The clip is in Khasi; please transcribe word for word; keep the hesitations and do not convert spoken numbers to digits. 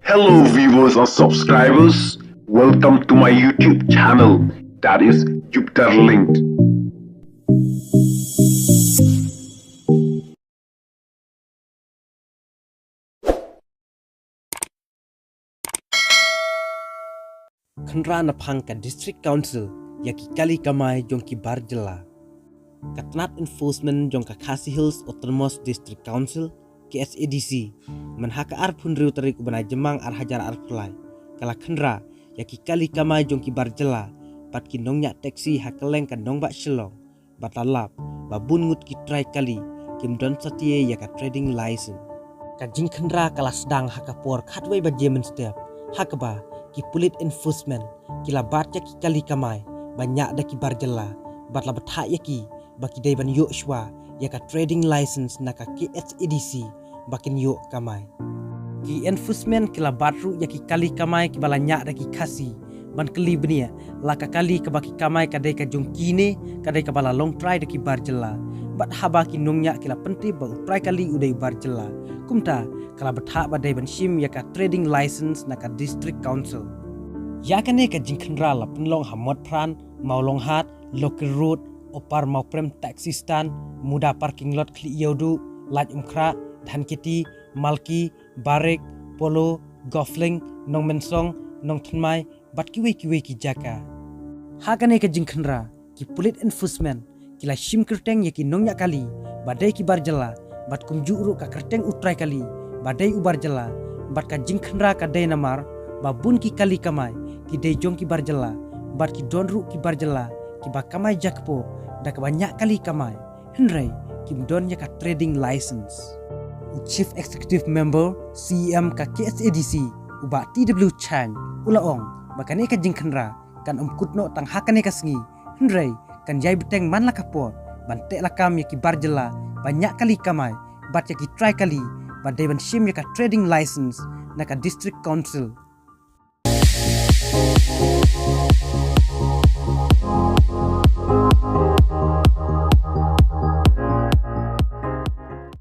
Hello viewers and subscribers, welcome to my YouTube channel, that is Jupiter Linked. Khynra na phang ka District Council ïa ki kali kamai jong ki bar jylla. Ka tnat enforcement jong ka Khasi Hills Autonomous District Council, K H A D C, mynha ka arphew hynriew tarik u bnai Jymmang ar hajar arphew lai, ka la khynra ïa ki kali kamai jong ki bar jylla bad ki nongñiah taxi ha kylleng ka nongbah Shillong, bad la lap ba bun ngut ki trai kali kim don satia ïa ka trading license. Ka jingkhynra ka la sdang ha ka por khatwei baje mynstep, ha kaba ki pulit enforcement ki la bat ïa ki kali kamai ba ñiah da ki bar jylla, bad la bthah ïa ki ba ki dei ban ïoh shuwa ïa ka trading license na ka K H A D C ba kin ïoh kamai. Ki enforcement ki la bat ruh ïa ki kali kamai kiba la ñiah da ki Khasi ban kylli bniah la ka kali kaba ki kamai ka dei ka jong ki ne ka dei kaba la long trai da ki bar jylla. Bad haba ki nongñiah ki la pyntip ba u trai kali u dei u bar jylla, kumta ka la bthah ba dei ban shim ïa ka trading license na ka District Council. Ïa kane ka jingkhynra la pynlong ha Motphran, Mawlonghat, Lokir Road, Upper Mawprem Taxi Stand, Muda Parking Lot Khlieh Ïewduh, Laitumkhrah, Dhankheti, Malki, Barik, Polo, Gofling, Nongmensong, Nongthymmai, bad kiwei kiwei ki jaka. Ha kane ka jingkhynra, ki pulit enforcement ki la shim kyrteng ïa ki nongñiah kali ba dei ki bar jylla, bad kumjuh ruh ka kyrteng u trai kali ba dei u bar jylla. Bad ka jingkhynra ka dei namar ba bun ki kali kamai ki dei jong ki bar jylla, bad ki don ruh ki bar jylla kiba kamai jakpoh da kaba ñiah kali kamai, hynrei kim don ïa ka trading license. U Chief Executive Member, C E M ka K H A D C, u Bah T W Chyne, u la ong ba kane ka jingkhynra kan ym kut noh tang ha kane ka sngi, hynrei kan ïai bteng man la ka por ban teh lakam ïa ki bar jylla ba ñiah kali kamai bad ïa ki trai kali ba dei ban shim ïa ka trading license na ka District Council.